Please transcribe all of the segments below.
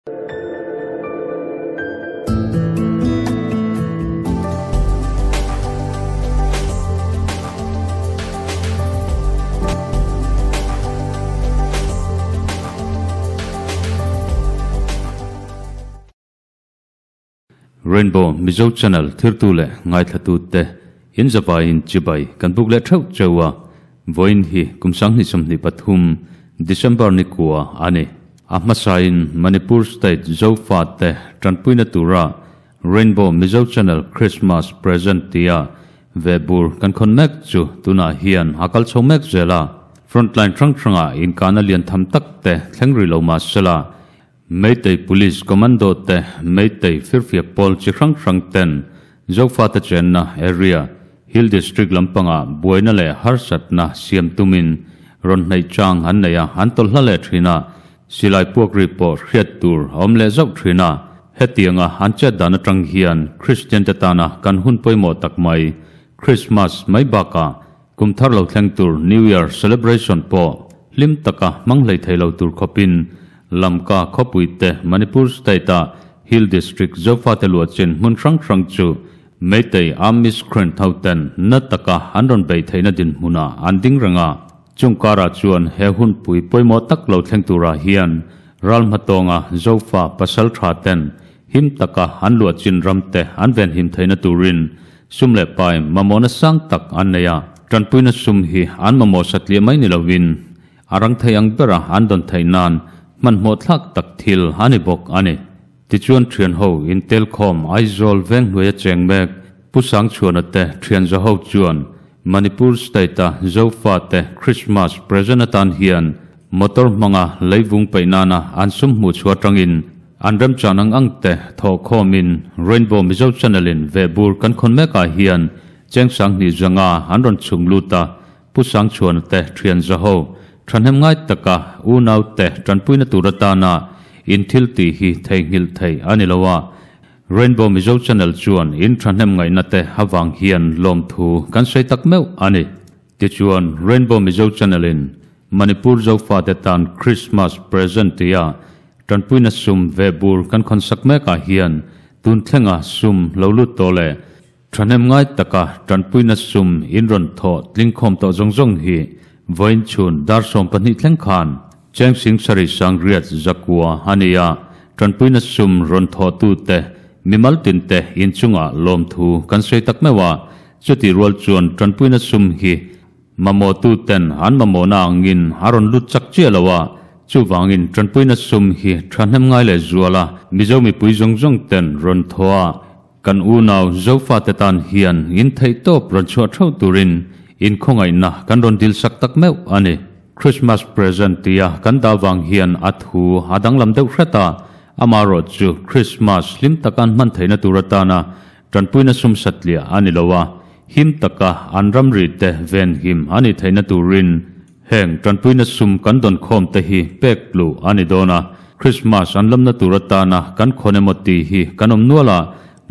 Rainbow Mizo Channel thirtu leh ngaithlatute in zavaiin chibai kan buk leh theuh cheu a, vawiin hi kum 2023 December ni kua a ni. A hmasain Manipur State Zofate tanpuina tura Rainbow Mizo Channel Christmas Present tia vehbur kan khawn mek chu tunah hian a kal chho mek zel a, frontline hrang hrangah inkahna lian tham tak te thleng rih lo mah sela, Meitei Police Commando te Meitei firfiak pawl chi hrang hrang ten Zofate chenna area Hill District lampangah buaina leh harsatna siam tumin rawn hnaih chang an nei a, an tawlhla leh thin a, silai puak ri pawh hriat tur a awm leh zauh thin a. Hetianga an chet dan atang hian Kristian te tana kan hun pawimawh tak mai Christmas mai bakah Kum thar lo thleng tur New Year celebration pawh hlim taka hmang hlei thei lo tur khawpin Lamka khawpui te Manipur state-a Hill District Zofate luahchin hmun hrang hrang chu Meitei Army Screen thoten na taka an rawn beih theihna dinhmunah an ding reng a. Chung karah chuan he hunpui pawimawh tak lo thleng turah hian ral hmatawnga Zofa pasal tha ten him taka an luahchin ram te an venhim theihna turin Sum leh pai mamawhna sang tak an nei a, tanpuina sum hi an mamawh satliah mai ni lovin a rang thei ang bera an dawn theih nan hmanhmawh thlak tak thil a ni bawk a ni. Tichuan thianho intelkhawm Aizawl Venghnuaia cheng mek Pu Sangchhuana te thianzaho chuan Manipur State-a Zofate Christmas present atan hian motor hmanga leivung peih nana an sum hmuh chhuah atangin An remchan ang ang te thawh khawmin Rainbow Mizo Channel in vehbur kan khawn mek ah hian cheng 20,500 an rawn chhung lut a, Pu Sangchhuana te thian zaho thahnem ngai taka unau te tanpuina tur atana in thil tih hi theihnghilh theih a ni lo a, Rainbow Mizo Channel chuan in thahnem ngaihna te avang hian lawmthu kan sawi tak meuh a ni. Tichuan Rainbow Mizo Channel in Manipur Zofate tan Christmas present tia Tanpuina sum vehbur kan khawn sak mekah hian tun thlenga sum lo lut tawh leh thahnem ngai taka tanpuina sum in rawn thawh tlingkhawm tawh zawng zawng hi vawiin chhun dar 12 thleng khan cheng 78,900 a ni a, tanpuina sum rawn thawhtute mimal tinte inchungah lawmthu kan sawi tak meuh a, chutih rual chuan tanpuina sum hi Mamawhtuten an mamawhna angin a rawn lut chak chiah lo a, chuvangin tanpuina sum hi thahnem ngai leh zual a, Mizo mipui zawng zawng ten rawn thaw a, kan unau Zofate tan hian in theihtawp rawn chhuah theuh turin in khawngaihna kan rawn dil sak tak meuh a ni. Christmas present tia kan dah vang hian a thu a danglam deuh hret a, amaherawh chu Christmas hlim taka an hman theihna tur atana tanpuina sum satliah a ni lo a, Him taka an ramri te venhim a nih theihna turin heng tanpuina sum kan dawn khawm te hi pek luh a ni dawn a, Christmas an lamna tur atana kan khawn emaw tih hi kan awm nual a,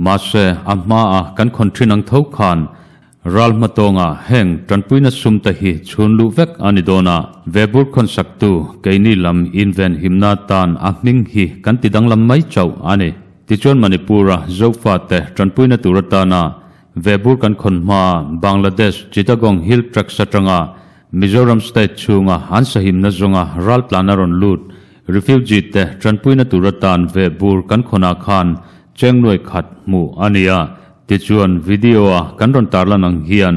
mahse a hmaa kan khawn thin ang tho khan ral hmatawnga heng tanpuina sum te hi chhun luh vek a ni dawn a, vebur khawnsaktu keini lam invenhimna atan a hming hi kan ti danglam mai chauh a ni. Tichuan Manipur-a Zofate tanpuina tur atana Vebur kan khawn hma Bangladesh Chittagong Hill Tracts atanga Mizoram state chhunga an sahimna zawnga raltlan a rawn lut refugee te tanpuina tur atan vehbur kan khawnah khan cheng nuai khat hmuh a ni a. Tichuan video a kan rawn tarlan ang hian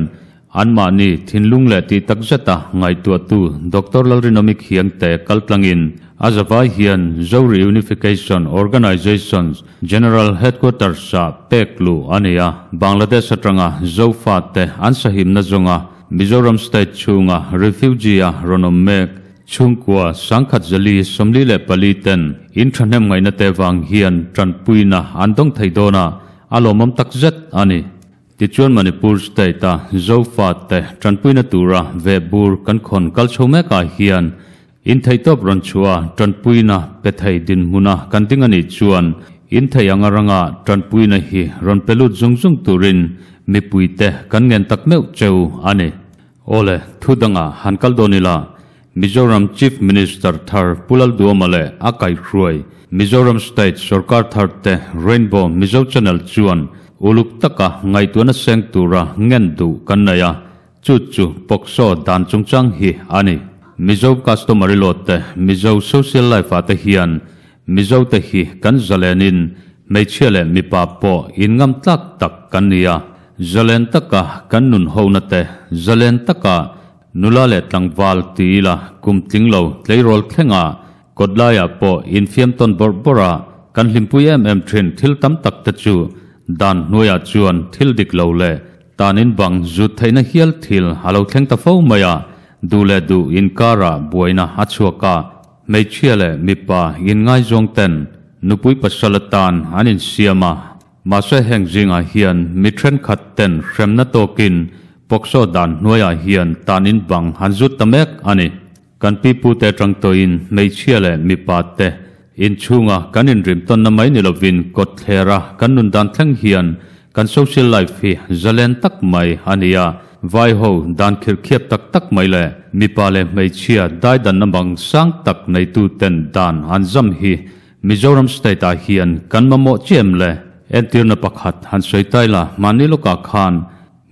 anmahni thinlung leh tih tak zeta ngaihtuahtu Doctor Lalrinawmi Khiangte kaltlangin A zavai hian Zo Reunification Organization's General Headquarters-ah pek luh a ni a. Bangladesh atanga Zofate an sahimna zawnga Mizoram state chhunga refugee-a rawn awm mek chhungkua 1,044 ten in thahnem ngaihna te vang hian tanpuina an dawng thei dawn a, a lawmawm takzet a ni. Tichuan Manipur state-a Zofate tanpuina tura vehbur kan khawn kal chho mekah hian In theihtawp rawn chhuah a, tanpuina pe thei dinhmuna kan ding a nih chuan in thei anga ranga tanpuina hi rawn pe lut zung zung turin mipuite kan ngen tak meuh cheu a ni. Awle, thu dangah han kal dawn ila. Mizoram Chief Minister thar Pu Lalduama leh a kaihhruai Mizoram State sorkar thar te Rainbow Mizo Channel chuan uluk taka ngaihtuahna seng tura ngen duh kan nei a, chu chu POCSO dan chungchang hi a ni. Mizo customary law te Mizo social life ah te hian Mizo te hi kan zalenin hmeichhia leh mipa pawh inngam tlak tak kan ni a, zalen taka kan nun hona te zalen taka Nula leh tlangval ti ila kum tling lo tleirawl thlenga kawt laiah pawh infiam tawn bawrh bawrh a, kan hlimpui em em thin thil tam tak te chu dan hnuaiah chuan thil dik lo leh tan in bang zut theihna hial thil a lo thleng ta fo mai a, duh leh duh inkarah buaina a chhuak a, hmeichhia leh mipa inngaizawng ten nupui pasal atan an insiam a. Mahse heng zingah hian mi thenkhat ten hremna tawkin POCSO dan hnuaiah hian tan in bang han zut ta mek a ni. Kan pipute atang tawhin hmeichhia leh mipa te inchhunga kan inrimtawnna mai ni lovin kawtthlera kan nun dan thleng hian kan social life hi zalen tak mai a ni a. Vai ho dan khirhkhiap tak tak mai leh mipa leh hmeichhia daidanna bang sang tak neitu ten dan an zam hi Mizoram state ah hian kan mamawh chiam le? Entirna pakhat han sawi tai la, mahni lawkah khan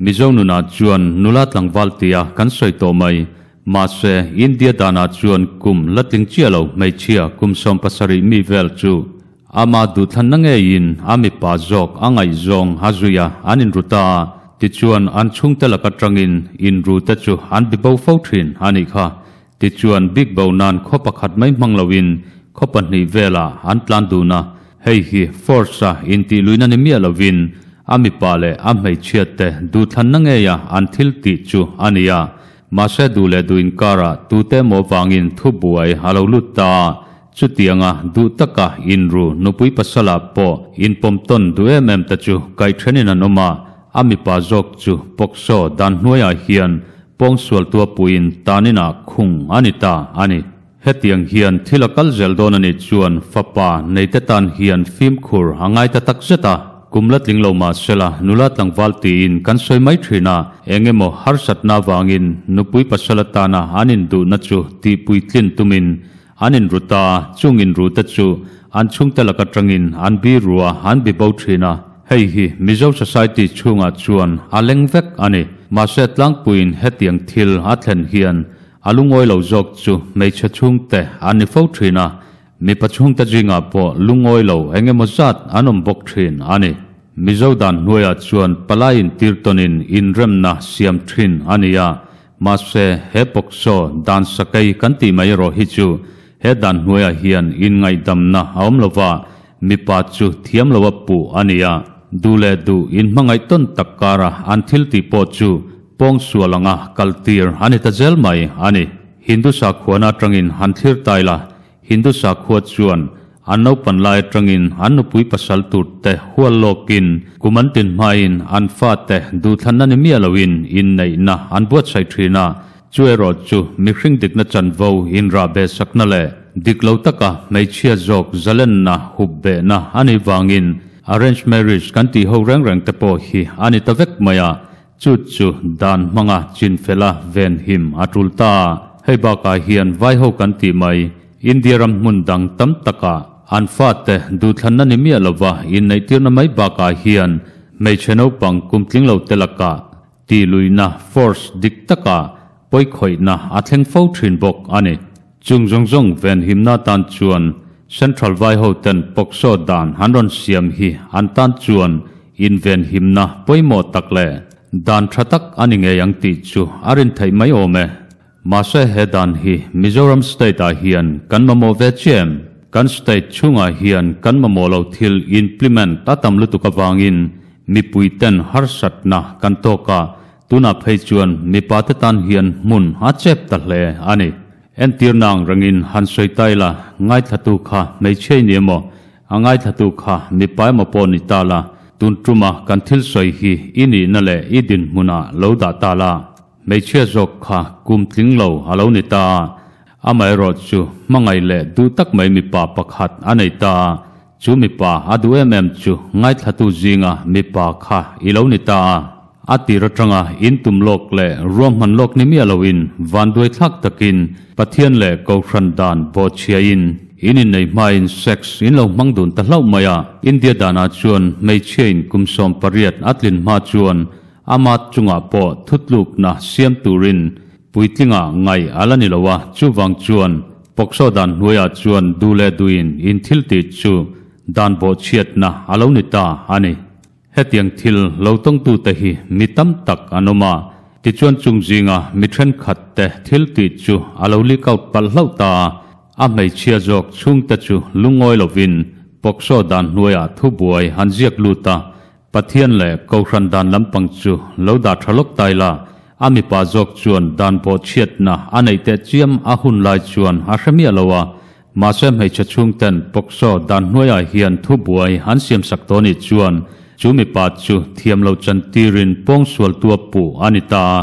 Mizo nunah chuan nula tlangval tia kan sawi tawh mai. Mahse, India danah chuan kum la tling chiah lo hmeichhia kum 70 mi vel chu ama duhthlanna ngeiin a mipa zawk a ngaihzawng a zui a, an inru ta a, tichuan an chhungte lak atangin inru te chu an bibo fo thin a nih kha. Tichuan, bik bo nan khaw pakhat mai hmang loin khaw pahnih velah an tlan dun a, hei hi force-a intih luihna ni miah lovin a mipa leh a hmeichhiate duhthlanna ngeia an thil tih chu a ni a. Mahse duh leh duh inkarah tute emaw vangin thubuai a lo lut ta a, chutianga duh taka inru nupui pasalah pawh inpawmtawn duh em em te chu kaihthenin an awm a, a mipa zawk chu POCSO dan hnuaiah hian Pawngsual tuapuiin taninah khung a ni ta a ni. Hetiang hian thil a kal zel dawn a nih chuan fapa neite tan hian fimkhur a ngai ta tak zet a. Kum la tling lo mah sela nula tlangval tiin kan sawi mai thin a, eng emaw harsatna avangin nupui pasal atana an induhna chu tihpuitlin tumin an inru ta a, chung inrute chu an chhungte lak atangin an biru a, an bibo thin a. Hei hi Mizo society chhungah chuan a leng vek a ni. Mahse tlangpuiin hetiang thil a thlen hian a lungawi lo zawk chu hmeichhe chhungte an ni fo thin a, mipa chhungte zingah pawh lungawi lo eng emaw zat an awm bawk thin a ni. Mizo dan hnuaiah chuan palai intir tawnin inremna siam thin a ni a, mahse he POCSO dan sakei kan tih mai erawh hi chu he dan hnuaiah hian inngaihdamna a awm lova, Mipa chu thiam lo a puh a ni a, duh leh duh inhmangaih tawn tak kara an thil tih pawh chu pawngsual anga kal tir a ni ta zel mai a ni. Hindu sakhuana atangin han thlir tai la, Hindu sakhua chuan an naupan lai atangin an nupui pasal tur te hual lawkin kum an tin hmain an fate duhthlanna ni miah loin inneihna an buatsaih thin a, Chu erawh chu mihring dikna chanvo inrahbeh sakna leh dik lo taka hmeichhia zawk zalenna hup behna a nih vangin arrange marriage kan tih ho reng reng te pawh hi a ni ta vek mai a, chu chu dan hmanga chinfela venhim a tul ta. Hei bakah hian vaiho kan tih mai India ram hmun dang tam takah an fate duhthlanna ni miah lova inneihtirna mai bakah hian hmeichhe naupang kumtling lo te lakah Tih luihna, force, dik taka pawikhawihna a thleng fo thin bawk a ni. Chung zawng zawng venhimna tan chuan Central vai ho ten POCSO dan an rawn siam hi an tan chuan invenhimna pawimawh tak leh dan tha tak a ni ngei ang tih chu a rin theih mai awm e. Mahse he dan hi Mizoram state ah hian kan mamawh ve chiah em? Kan state chhungah hian kan mamawh lo thil implement a tam lutuk avangin mipui ten harsatna kan tawk a, tunah phei chuan mipa te tan hian hmun a chep ta hle a ni. Entirna ang rengin han sawi ta ila, ngaithlatu kha hmeichhia i ni emaw, a ngaithlatu kha mipa emaw pawh ni ta la, tun tuma kan thil sawi hi i nihna leh i dinhmunah lo dah ta la. Hmeichhia zawk kha kum tling lo a lo ni ta a, amaherawh chu hmangaih leh duh tak mai mipa pakhat a nei ta a, chu mipa a duh em em chu ngaithlatu zinga mipa kha i lo ni ta a. A tir atanga in tum lawk leh ruahman lawk ni miah loin vanduai thlak takin Pathian leh Kohhran dan bawhchhiain in innei hmain sex in lo hmang dun ta hlauh mai a. India danah chuan hmeichhiain kum 18 a tlin hma chuan ama chungah pawh thutlukna siam turin puitlinga ngai a la ni lo a, chuvang chuan POCSO dan hnuaiah chuan duh leh duhin in thil tih chu dan bawhchhiatna a lo ni ta a ni. Hetiang thil lo tawngtute hi mi tam tak an awm a, tichuan chung zinga mi thenkhat te thil tih chu a lo leak out palh hlauh ta a, a hmeichhia zawk chhungte chu lungawi lovin POCSO dan hnuaiah thubuai an ziak lut a, Pathian leh Kohhran dan lampang chu lo dah tha lawk ta ila, a mipa zawk chuan dan bawhchhiatna a neih teh chiam a hun lai chuan a hre miah lo a, mahse hmeichhe chhungten POCSO dan hnuaiah hian thubuai an siamsak tawh nih chuan chu mipa chu thiam lo chantirin pawngsualtua puh a ni ta a.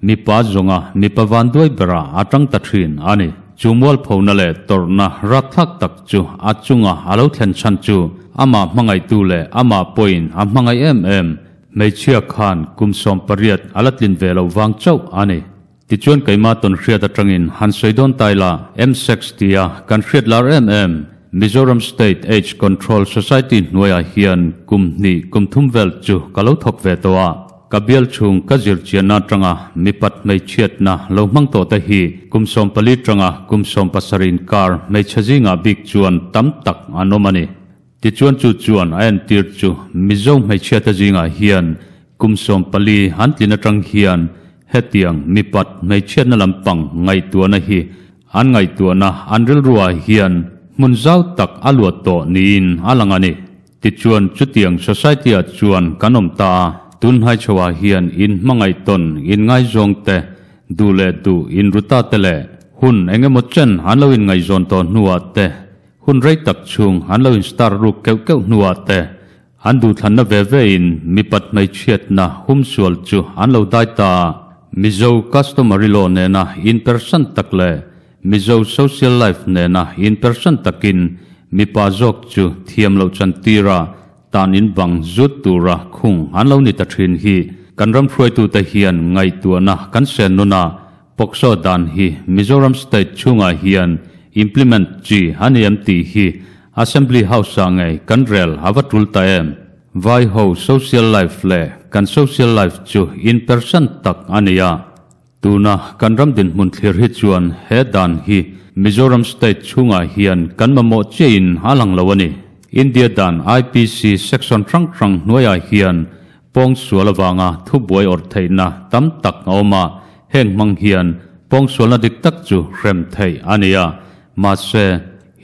Mipa zawnga mipa vanduai berah a tang ta thin a ni. Chu mualphona leh tawrhna rapthlak tak chu a chunga a lo thlen chhan chu amah hmangaihtu leh amah pawhin a hmangaih em em hmeichhia khan kum 18 a la tlin ve loh vang chauh a ni. Tichuan keimah tawn hriat atangin han sawi dawn ta ila, M-sex tia kan hriat lar em em Mizoram State Age Control Society hnuaiah hian kum hnih kum thum vel chu ka lo thawk ve tawh a. Ka bial chhung ka zir chianna atanga mipat hmeichhiatna lo hmang tawh te hi kum 14 tanga kum 17 inkar hmeichhe zingah bik chuan tam tak an awm a ni. Tichuan chu chuan a entir chu Mizo hmeichhiate zingah hian kum 14 an tlin atang hian hetiang mipat hmeichhiatna lampang ngaihtuahna hi an ngaihtuahna an rilruah hian hmun zau tak a luah tawh niin a lang a ni. Tichuan chutiang society-ah chuan kan awm ta a, tunhnai chhoah hian in hmangaih tawn, in ngaizawng te, duh leh duh in ru ta te leh hun eng emaw chen an lo in ngaihzawn tawh hnuah te, hun rei tak chhung an lo in star ruk keuh keuh hnuah te, an duhthlanna ve ve in mipat hmeichhiatna humsual chu an lo dai ta a. Mizo customary law nena inpersan tak leh Mizo social life nena inpersan takin mipa zawk chu thiam loh chantir a, tan in bang zut tura khung an lo ni ta thin hi kan ram hruaitute hian ngaihtuahna kan sen nun a, POCSO dan hi Mizoram state chhungah hian implement chi a ni em tih hi Assembly House-ah ngei kan rel a va tul ta em? Vai ho social life leh kan social life chu inpersan tak a ni a. Tuna kan ram dinhmun thlir hi chuan he dan hi Mizoram state chhungah hian kan mamawh chiahin a lang lo a ni. India dan IPC section hrang hrang hnuaiah hian pawngsual avanga thubuai awrh theihna tam tak a awm a, heng hmang hian pawngsualna dik tak chu hrem theih a ni a. Mahse,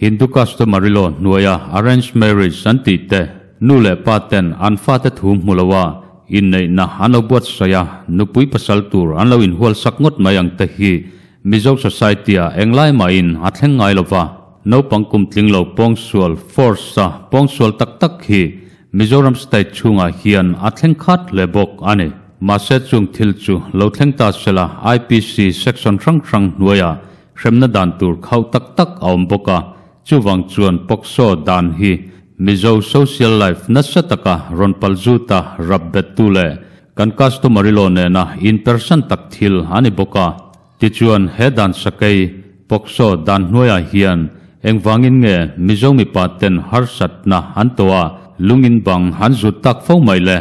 Hindu customary law hnuaia arranged marriage an tih te, nu leh pa ten an fate thu hmu lo a, inneihna an lo buatsaih a, nupui pasal tur an lo inhual sak ngawt mai ang te hi Mizo society-ah englai mahin a thleng ngai lo va. Naupang kum tling lo pawngsual, force, a pawngsual tak tak hi Mizoram state chhungah hian a thleng khat hle bawk a ni. Mahse chung thil chu lo thleng ta sela IPC section hrang hrang hnuaiah hremna dan tur khauh tak tak a awm bawk a, chuvang chuan POCSO dan hi Mizo social life nasa taka rawn pal zuta rap bettu leh kan customary law nena inpersan tak thil a ni bawk a. Tichuan he dan sakei POCSO dan hnuaiah hian engvangin nge Mizo mipa ten harsatna an tawh a, lungin bang an zut tak fo mai le?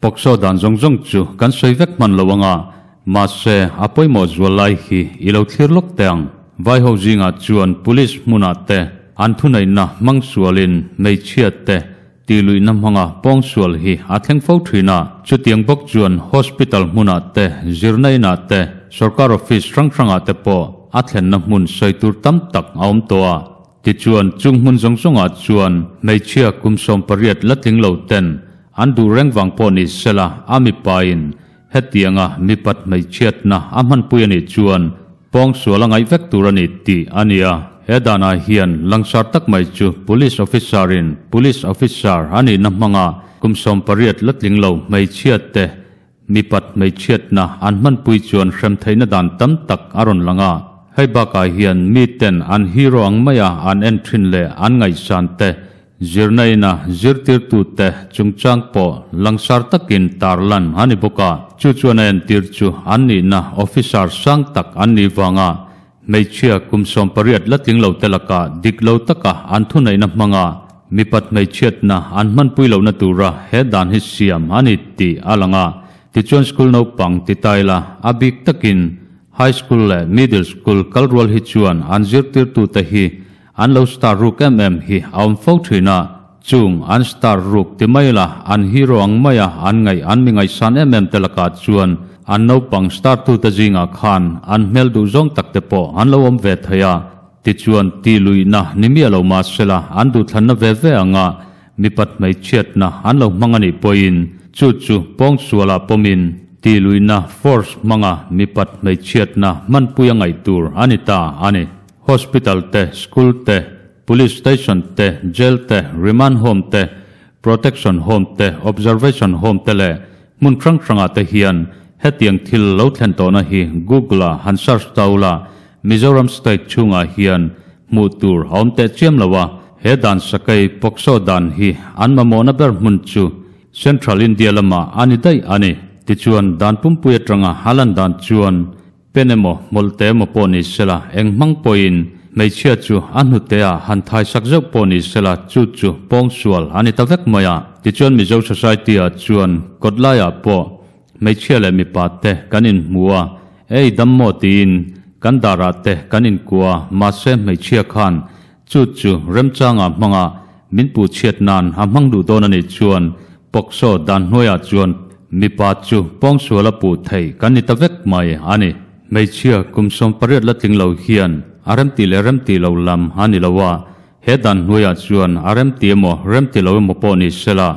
POCSO dan zawng zawng chu kan sawi vek hman lo anga, mahse a pawimawh zual lai hi i lo thlir lawk teh ang. Vai ho zingah chuan police hmunah te an thuneihna hmang sualin hmeichhia te tihluihna hmanga pawngsual hi a thleng fo thin a. Chutiang bawk chuan hospital hmunah te, zirna inah te, sorkar office hrang hrangah te pawh a thlenna hmun sawi tur tam tak a awm tawh a. Tichuan, chung hmun zawng zawngah chuan hmeichhia kum 18 la tling lo ten an duh reng vang pawh ni sela a mipain hetianga mipat hmeichhiatna a hmanpui a nih chuan pawngsual a ngaih vek tur a ni tih a ni a. He danah hian langsar tak mai chu police officer-in police officer a nihna hmanga kum 18 la tling lo hmeichhiate Mipat hmeichhiatna an hmanpui chuan hrem theihna dan tam tak a rawn lang a. Hei bakah hian miten an hero ang maia an en thin leh an ngaihsan te Zirna ina zirtirtute chungchang pawh langsar takin tarlan a ni bawk a, chu chuan a entir chu an nihna officer sang tak an nih vanga hmeichhia kum 18 la tling lo te lakah dik lo taka an thuneihna hmanga mipat hmeichhiatna an hmanpui lohna tura he dan hi siam a ni tih a lang a. Tichuan school naupang ti ta ila a bik takin high school leh middle school kal rual hi chuan an zirtirtute hi An lo star ruk em em hi a awm fo thin a, chung an star ruk ti mai la an hero ang maia an ngaih an mi ngaihsan em em te lakah chuan an naupang star tute zingah khan an hmel duh zawng tak te pawh an lo awm ve thei a, tichuan ti luihna ni miah lo mah sela an duhthlanna ve ve anga mipat hmeichhiatna an lo hmang a nih pawhin chu chu pawngsualah pawmin ti luihna force hmanga mipat hmeichhiatna hmanpui a ngaih tur a ni ta a ni. Hospital te, School te, Police Station te, Jail te, Remand Home te, Protection Home te, Observation Home te leh hmun hrang hrangah te hian hetiang thil lo thlen tawhna hi Google-ah han search ta ula, Mizoram State chhungah hian hmuh tur a awm teh chiam lo a, he dan sakei POCSO dan hi an mamawhna ber hmun chu Central India lamah a ni daih a ni. Tichuan, dan pumpui atanga a lan dan chuan Pen emaw, hmawlhte emaw pawh ni sela, eng hmang pawhin hmeichhia chu a hnuteah han thaisak zeuh pawh ni sela, chu chu pawngsual a ni ta vek mai a. Tichuan Mizo Society-ah chuan kawt laiah pawh hmeichhia leh mipa te kan inhmu a, Ei dam maw tiin kan darah te kan inkua a, mahse hmeichhia khan chu chu remchangah hmanga min puh chhiat nan a hmang duh dawn a nih chuan POCSO dan hnuaiah chuan mipa chu pawngsual a puh thei kan ni ta vek mai a ni. Hmeichhia kum 18 la tling lo hian a remti leh remti lo lam a ni lo a, he dan hnuaiah chuan a remti emaw remti lo emaw pawh ni sela,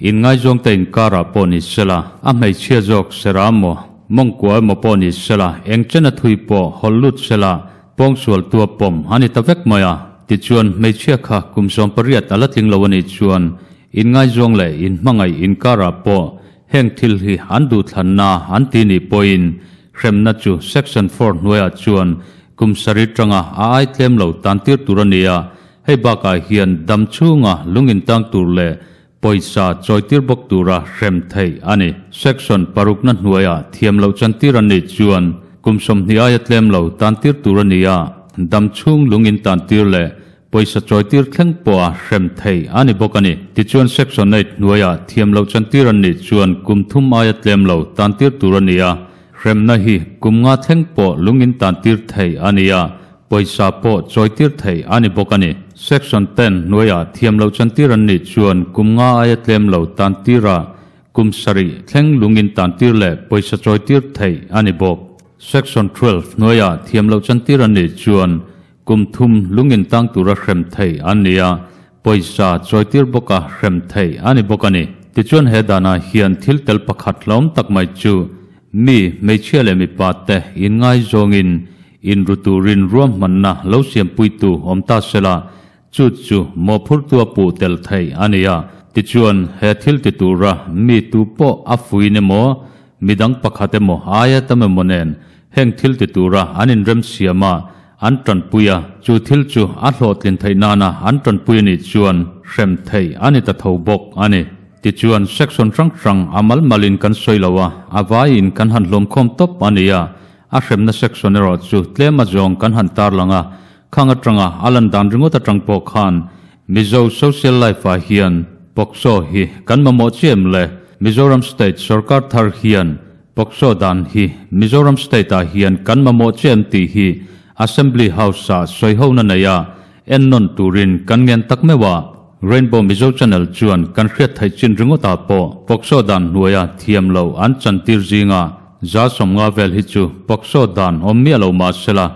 Inngaizawngte inkarah pawh ni sela, a hmeichhia zawk sera maw, mawngkua emaw pawh ni sela, eng chena thui pawh hawlh lut sela, pawngsual tua pawm a ni ta vek mai a. Tichuan, hmeichhia kha kum 18 a la tling lo a nih chuan, inngaizawng leh inhmangaih inkarah pawh heng thil hi an duhthlanna an ti nih pawhin hremna chu Section 4 hnuaiah chuan kum sarih tanga a ai tlem lo tantir tur a ni a, hei bakah hian dam chhunga lung intang tur leh Pawisa chawitir bawk tura hrem theih a ni. Section parukna hnuaiah thiam loh chantir an nih chuan kum 20 aia tlem lo tantir tur a ni a, dam chhung lung in tantir leh pawisa chawitir thleng pawha hrem theih a ni bawk a ni. Tichuan Section 8 hnuaiah thiam loh chantir an nih chuan kum thum aia tlem lo tantir tur a ni a, hremna hi kum nga thleng pawh lung in tantir theih a ni a, Pawisa pawh chawitir theih a ni bawk a ni. Section 10 hnuaiah thiam loh chantir an nih chuan kum nga aia tlem lo tantira kum sarih thleng lungin tantir leh pawisa chawitir theih a ni bawk. Section 12 hnuaiah thiam loh chantir an nih chuan kum thum lungin tang tura hrem theih an ni a, pawisa chawitir bawka hrem theih a ni bawk a ni. Tichuan he danah hian thil tel pakhat hlawm tak mai chu mi, hmeichhia leh mipa te inngaizawngin Inru turin ruahmanna lo siampuitu awm ta sela, chu chu mawhphurtu a puh tel theih a ni a. Tichuan, he thil ti tura mi tu pawh a fuin emaw, midang pakhat emaw aia tam emaw nen heng thil ti tura an inremsiam a, an tanpui a, chu thil chu a hlawhtlin theih nana an tanpui a nih chuan hrem theih a ni ta tho bawk a ni. Tichuan, section hrang hrang a mal malin kan sawi lo a, a vaiin kan han hlawmkhawm tawp a ni a. A hremna section erawh chu tlem a zawng kan han tarlang a, khang atanga a lan dan ringawt atang pawh khan Mizo social life ah hian POCSO hi kan mamawh chiam le? Mizoram state sorkar thar hian POCSO dan hi Mizoram state ah hian kan mamawh chiam tih hi Assembly House ah sawihona nei a ennawn turin kan ngen tak meuh a. Rainbow Mizo Channel chuan kan hriat theih chin ringawt ah pawh POCSO dan hnuaia thiam lo an chantir zinga 150 vel hi chu POCSO dan awm miah lo mah sela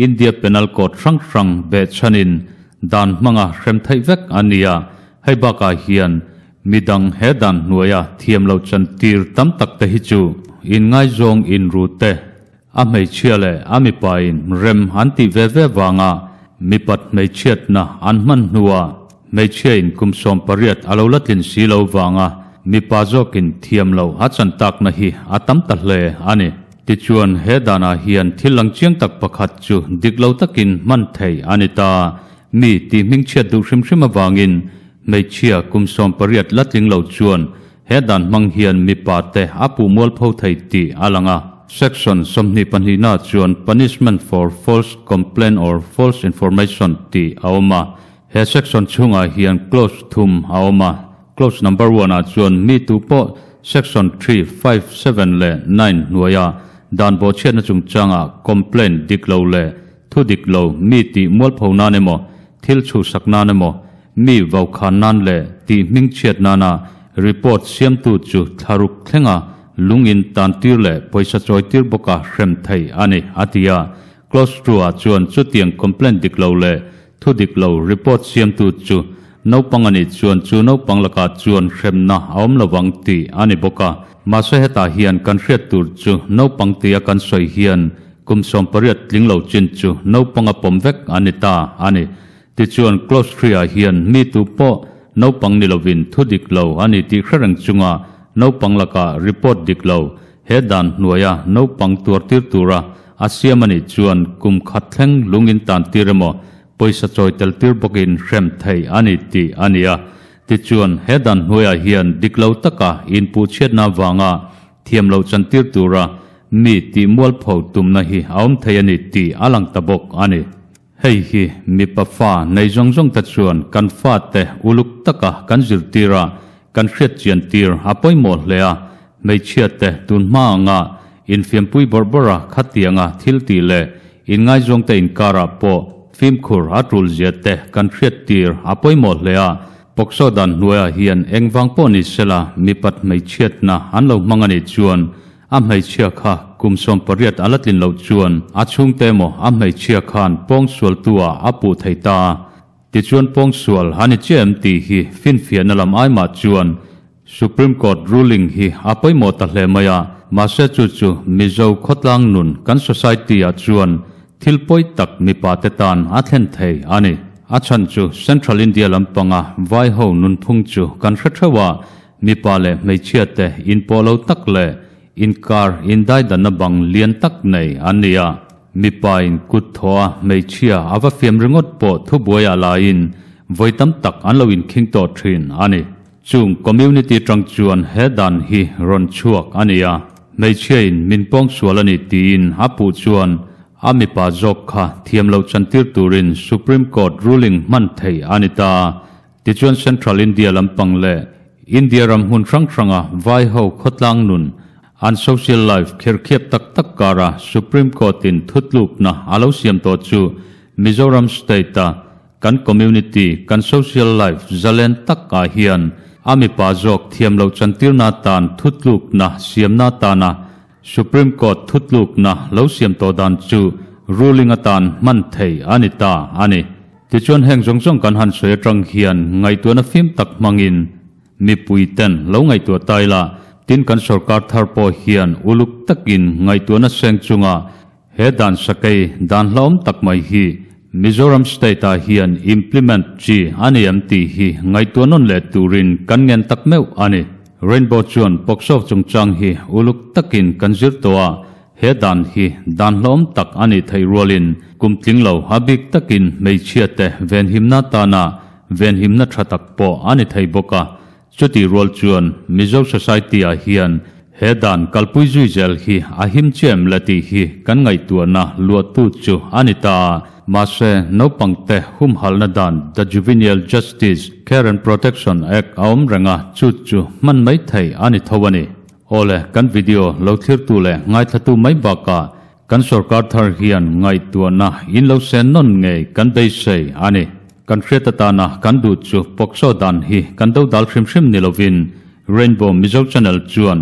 India Penal Code hrang hrang behchhanin dan hmanga hrem theih vek a ni a, hei bakah hian midang he dan hnuaia thiam lo chantir tam tak te hi chu inngaizawng inru te, a hmeichhia leh a mipain rem an tih ve ve vanga mipat hmeichhiatna an hman hnuah hmeichhiain kum 18 a lo la tlin si lo vanga mipa zawkin thiam lo a chan takna hi a tam ta hle a ni. Tichuan he danah hian thil lang chiang tak pakhat chu dik lo takin hman theih a ni ta. Mi tih hmingchhiat duh hrim hrim avangin. Hmeichhia kum 18 la tling lo chuan he dan hmang hian mipa te a puh mualpho thei tih a lang a. Section 22 na chuan Punishment for false complaint or false information tih a awm a. He section chhungah hian clause thum a awm a. Clause number one ah chuan mi tu pawh section 3, 5, 7 leh 9 hnuaia dan bawhchhiatna chungchanga complaint dik lo leh thu dik lo mi tih mualpho nan emaw, thil chhuhsak nan emaw, mi vaukhan nan leh tih hmingchhiat nana report siamtu chu thlaruk thlenga lungin tan tir leh pawisa chawi tir bawka hrem thei a ni, a ti a. Clause 2 ah chuan chutiang complaint dik lo leh thu dik lo report siamtu chu naupang a nih chuan chu naupang lakah chuan hremna a awm lovang tih a ni bawk a. Mahse hetah hian kan hriat tur chu naupang tia kan sawi hian kum 18 tling lo chin chu naupanga pawm vek a ni ta a ni. Tichuan clause 3 ah hian mi tu pawh naupang ni lovin thu dik lo a ni tih hrereng chunga naupang lakah report dik lo he dan hnuaia naupang tuar tir tura a siam a nih chuan kum khat thleng lungin tan tir emaw pawisa chawi tel tir bawkin hrem thei a ni tih a ni a. Tichuan he dan hnuaiah hian dik lo taka inpuhchhiatna vanga thiam lo chan tir tura mi tih mualpho tumna hi a awm thei a ni tih a lang ta bawk a ni. Hei hi mipa fa nei zawng zawng te chuan kan fa te uluk taka kan zir tira kan hriat chian tir a pawimawh hle a. Hmeichhia te tun hma anga infiampui bawrh bawrha khatianga thil tih leh inngaizawng te inkarah pawh fimkhur a tul zia te kan hriat tir a pawimawh hle a. POCSO dan hnuaiah hian engvang pawh ni sela mipat hmeichhiatna an lo hmang a nih chuan a hmeichhia kha kum 18 a la tlin loh chuan a chhungte emaw a hmeichhia khan pawng sual tu-ah a puh thei ta a. Tichuan pawng sual a ni chiah em tih hi finfiahna lam ai mah chuan Supreme Court ruling hi a pawimawh ta hle mai a. Mahse chu chu Mizo khawtlang nun kan society-ah chuan thil pawi tak mipa te tan a thlen thei a ni. A chhan chu Central India lampanga vai ho nunphung chu kan hre theuh a, mipa leh hmeichhia te inpawh lo tak leh inkar indaidanna bang lian tak nei an ni a. Mipa in kut thaw a hmeichhia a va fiam ringawt pawh thubuaiah laiin vawi tam tak an lo inkhing tawh thin a ni. Chung community tang chuan he dan hi rawn chhuak a ni a. Hmeichhia in min pawng sual a ni tiin a puh chuan a mipa zawk kha thiam lo chantir turin Supreme Court ruling hman thei a ni ta. Tichuan Central India lampang leh India ram hmun hrang hranga vai ho khawtlang nun an social life khirkhiap tak tak kara Supreme Court in thutlukna a lo siam tawh chu Mizoram state a kan community kan social life zalen tak ah hian a mipa zawk thiam lo chantirna tan thutlukna siamna tana Supreme Court thutlukna lo siam tawh dan chu ruling atan hman thei a ni ta a ni. Tichuan heng zawng zawng kan han sawi atang hian ngaihtuahna fim tak hmangin mipui ten lo ngaihtuah ta ila, tin kan sorkar thar pawh hian uluk takin ngaihtuahna seng chunga he dan sakei dan hlauhawm tak mai hi Mizoram state ah hian implement chi a ni em tih hi ngaihtuah nawn leh turin kan ngen tak meuh a ni. Rainbow chuan POCSO chungchang hi uluk takin kan zir tawh a, he dan hi dan hlauhawm tak a nih theih rualin kum tling lo a bik takin hmeichhia te venhimna tana venhimna tha tak pawh a ni thei bawk a. Chutih rual chuan Mizo society ah hian he dan kalpui zui zel hi a him chiah em le tih hi kan ngaihtuahna luahtu chu a ni ta a. Mahse naupang te humhalna dan The Juvenile Justice, Care and Protection Act a awm reng a, chu chu hman mai thei a ni tho a ni. Awle, kan video lo thlirtu leh ngaithlatu mai bakah kan sorkar thar hian ngaihtuahna in lo sen nawn ngei kan beisei a ni. Kan hriat atana kan duh chu POCSO dan hi kan do dal hrim hrim ni lovin Rainbow Mizo Channel chuan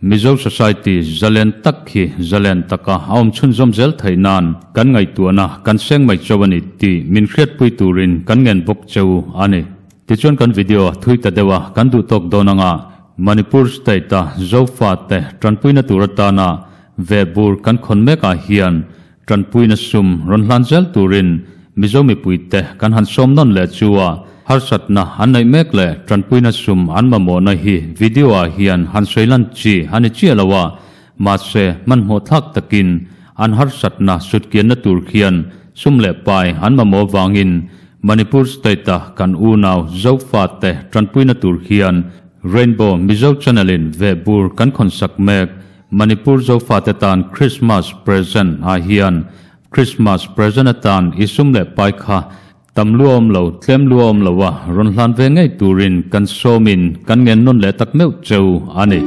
Mizo Society zalen tak hi zalen taka a awm chhunzawm zel theih nan kan ngaihtuahna kan seng mai chauh a ni tih min hriatpui turin kan ngen bawk cheu a ni. Tichuan kan video thui ta deuh a kan duh tawk dawn anga Manipur state a Zofa te tanpuina tur atana vehbur kan khawn mekah hian tanpuina sum rawn hlan zel turin Mizo mipui te kan han sawm nawn leh chu a harsatna an neih mek leh tanpuina sum an mamawhna hi video ah hian han sawi lan chi a ni chiah lo a, mahse hmanhmawh thlak takin an harsatna sutkianna tur khian sum leh pai an mamawh vangin. Manipur state a kan unau Zofate tanpuina tur hian Rainbow Mizo Channel in vehbur kan khawnsak mek Manipur Zofate tan Christmas present ah hian Christmas present atan i sum leh pai kha tam luam lo tlem luam lo a rawn hlan ve ngei turin kan sawmin kan ngen nawn leh tak meuh cheu a ni.